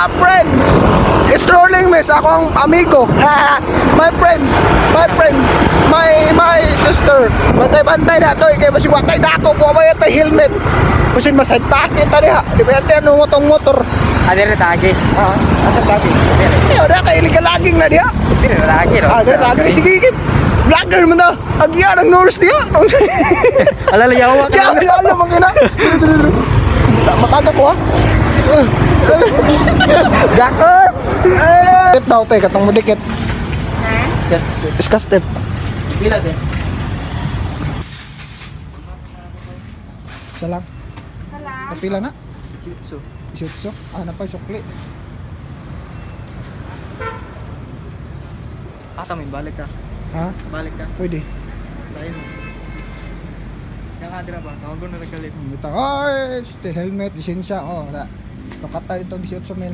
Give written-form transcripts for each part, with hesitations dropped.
Mga friends. Strolling me sa akong amigo. My friends, my friends, my sister. Bantay-bantay na to kay basig watay dako po ba yata helmet. Basin masad packet ta diha. Di ba yata ano tong motor? Ah, dire tagi. Ah, asa tagi? Eh, ora kay illegal laging na diha. Dire tagi ro. Ah, dire tagi sige sige. Vlogger man na. Agya ng nurse diha. Alala yawa Kaya wala na mga ina. Mataga ko ha. Gakos! Eh! Step daw tayo, katong mudikit. Iska step. Pila te. Isa lang. Salam. Kapila na? So. Isutso. Ah, napay sukli. Ata min balik ka. Ha? Balik ka. Pwede. Lain mo. Kang adra ba? Tawagon na nagkalit. Bitaw. Ay, este helmet, lisensya. Oh, wala. Nakata ito 18 mil.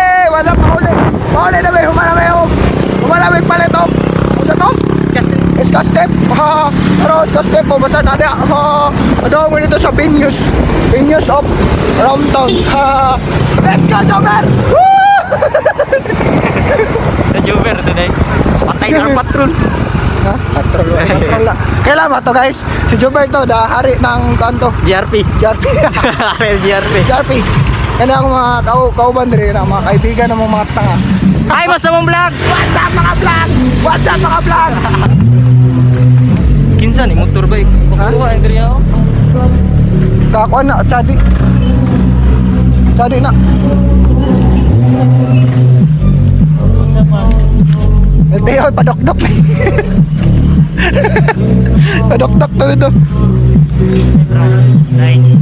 Hey, what's up, pauli? Pauli na may humana may og. Humana may palit og. Ano to? Iska step. Ha, pero iska step po basta na ha. Ano mo dito sa Venus. Venus of Romtown. Ha. Let's go, Jomer! Woo! Sa Juber today. Patay na ang patrol. Ha? Patrol, patrol na. Kailan ba to, guys? Si Jomer to, da hari ng kanto. GRP. GRP. GRP. GRP. Kaya ako mga kauban diri na mga kaibigan ng mga tanga. Ay, basta mong vlog. What's up mga vlog? What's up mga vlog? Kinsa ni motor bike. Ha? Kuha ang diri ako. Kakuan na, chadi. Chadi na. Ito yun, padokdok. Padokdok to ito. Nine.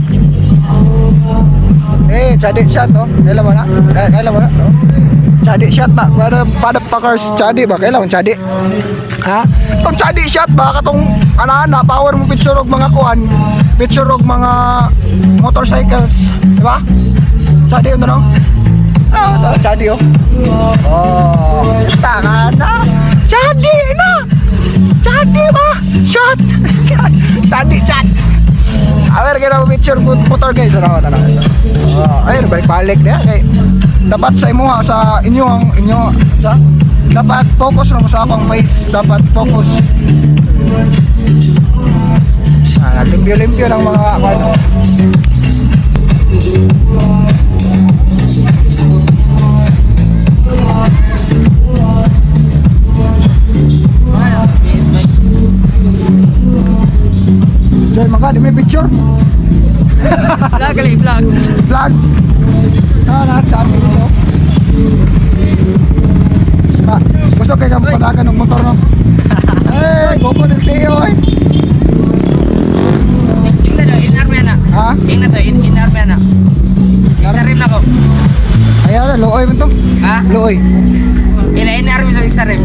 Eh, chadi shot oh. Kailan mo na? Eh, kailan mo na? Oh. Chadi shot ba? Para para pakars chadi ba? Kailan mo chadi? Ha? Tong chadi shot ba katong ana-ana power mo picture og mga kuan, picture og mga motorcycles, di ba? Chadi yun no? Ah, chadi oh. Oh, tanga na. Chadi na. Chadi ba? Shot. Chadi shot. A ver, kaya mo picture mo motor guys. Ano, ano, ano. Oh, ayun, balik-balik niya. Kay, dapat sa imo sa inyo ang inyo sa dapat focus lang sa akong face. Dapat focus. Ah, limpyo-limpyo ng mga ano. Joy, maka, di may picture. Vlog gali vlog. Vlog. Ah, lahat sa amin ito. Ah, gusto kay kang padagan ng motor no? Eh, gopo ng Teo eh. Tingnan to, in na. Ha? Tingnan to, in na. Iksarim na ko. Ayaw na, luoy man to. Ha? Luoy. Ila in army sa iksarim.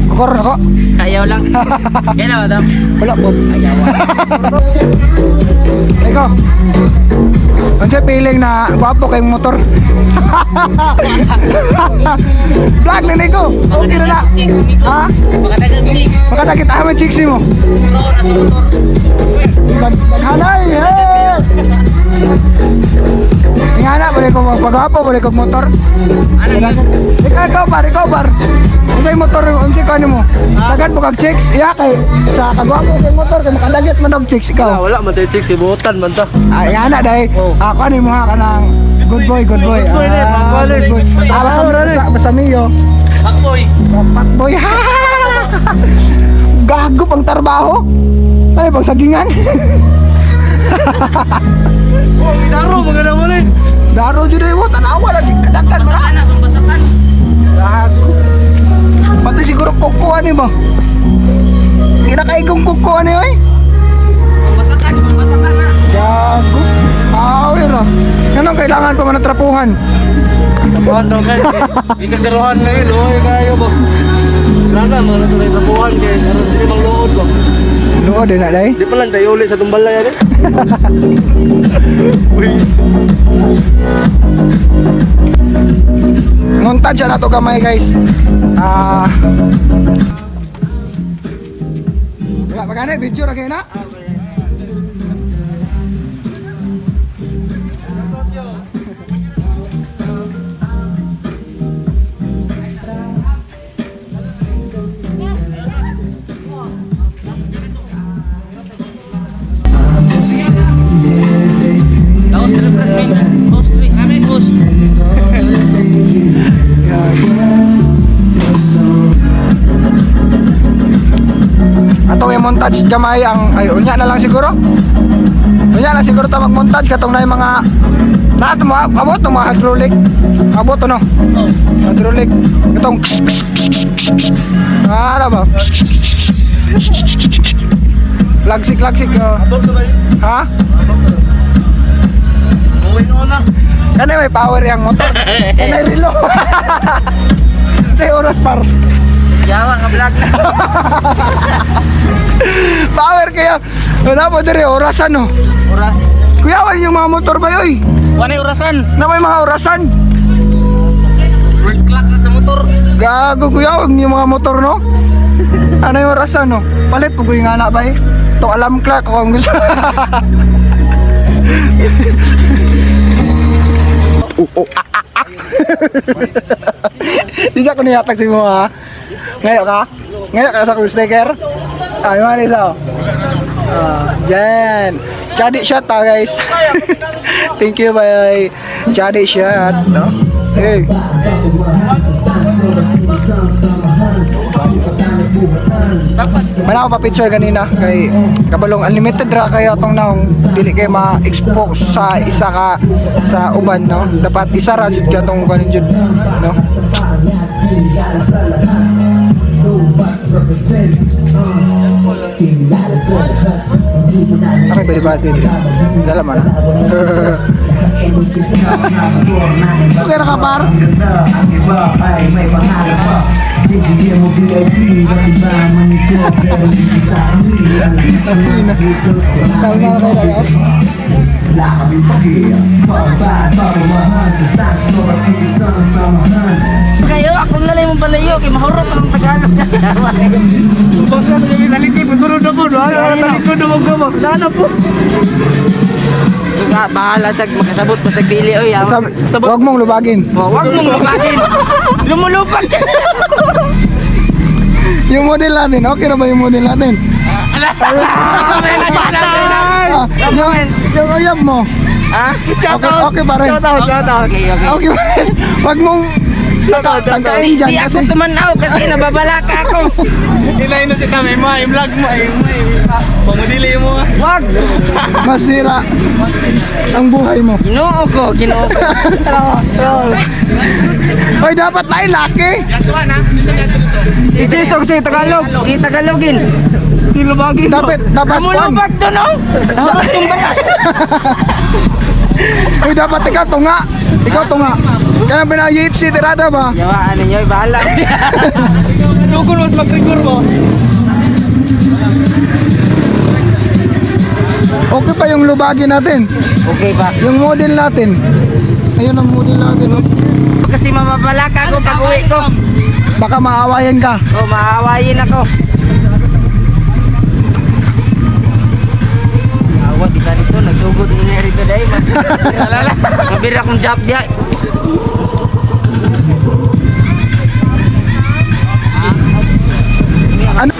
Kukor na ko. Ayaw lang. Kailan ba daw? Wala po. Ayaw. Ikaw. Ano feeling na gwapo kayong motor? Vlog ni Nico. Okay na na. Chicks, Nico. Ha? Baka dagang chicks. Baka nakita mo yung chicks ni mo. Oo, nasa motor. Hanay! Hey! Ingana, balik ko pagwapo, balik ko motor. Ano yun? Ikaw, ikaw bar, ikaw bar. Unsay motor, unsay kuan mo? Dagan po kag chicks, iya kay sa kagwapo kay motor kay makadagit man og chicks ikaw. Wala man tayo chicks kay buotan man ta. Ay ana dai. Ako ani mo ha kanang good boy, good boy. Good boy na, Ah, pagwalit. good boy. Ah, basta, basta, basta miyo. Fuckboy. Fuckboy. Gago pang trabaho. Ano pang sagingan? Oh, daro mga na wala. Daro jud mo tanawa lagi kadagan man. Basakan na, pambasakan. Gago. Pati siguro kuko ani mo. Hindi na kaigong kuko ani oy. Pambasakan, pambasakan na. Gago. Awir ah. Yan ang kailangan pa man ng trapuhan. Trapuhan daw guys. Ikagaruhan na yun. Oy kayo ba. Wala na mga nasa trapuhan kay aron dili mangluod ba. Tinuod din na day. Di pa lang tayo uli sa tumbalay yan eh. Montage na to gamay, guys. Ah. Wala pa gani video ra kay na. Tapos refreshment. Post 3. Kami post. Atong i-montage gamay ang ay unya na lang siguro. Unya lang siguro ta mag-montage katong na yung mga lahat mo abot ng mga hydraulic. Abot ano? Hydraulic. Itong ah, ano ba? Lagsik lagsik. Oh. Abot na ba yun? Ha? Uwi na na. Kani may power yung motor. Kani relo. Tay oras par. Yawa ka vlog na. Power kaya. Wala po diri orasan no. Oras. Kuyawan yung mga motor ba yoy? Wala orasan. Na may mga orasan. World clock na sa motor. Gago kuya, huwag niyo mga motor no. Ano yung orasan no? Palit po yung anak ba eh? To alarm clock kung gusto. Oo, ah, ah, ah. Di sa ko niyatag si mo ha. Ngayo ka? Ngayo ka sa kong sticker? Ay, mga nisa. Ah, dyan. Chadi shot ah, guys. Thank you, bye. Chadi shot. No? Hey. Wala ako pa-picture ganina kay kabalong unlimited ra kayo atong naong dili kay ma-expose sa isa ka sa uban no. Dapat isa ra jud ka atong kuan jud no. Ako bali bali diri. Dala man. Okay ra ka par. Kalma na tayo lang. Kayo, ako na lang yung balayo. Kay mahurot ang Tagalog. Basta sa mentality, musunod na po. Ano na talikod na magkamag. Sana po. Nga, bahala sa makasabot pa sa dili. Oy, ah. Huwag mong lubagin. Huwag mong lupagin. Lumulupag kasi. Yung model natin, okay na ba yung model natin? Ah, yung uyab mo. Ha? Okay, okay pa rin. Shout out, shout out. Okay. Okay pa rin. Huwag mong tangkain dyan Di kasi ako tumanaw kasi nababalaka ako. Inay na si Tami, ma, i-vlog mo, ay, ma, pamudili mo. Wag! masira ang buhay mo. Ginoo ko, ginoo ko. Hoy, dapat tayo laki. Ichisog si Tagalog. Di Tagalogin. Silubagin. Dapat, dapat, kwan. Lumulupag to, no? Dapat itong balas. Hoy, dapat ikaw tunga. Ikaw tunga. Kaya pinayipsi, tirada ba? Yawa, ano nyo, bahala. Dukon mas mag-record mo. Okay pa yung lubagin natin. Okay ba? Yung model natin. Ayun ang model natin. Oh. Kasi mababalaka ako pag uwi ko. Baka maawayan ka. O, maawayin ako. Awa, di ka dito. Nagsugod mo niya rito dahil. Mabira akong job diya. Ano?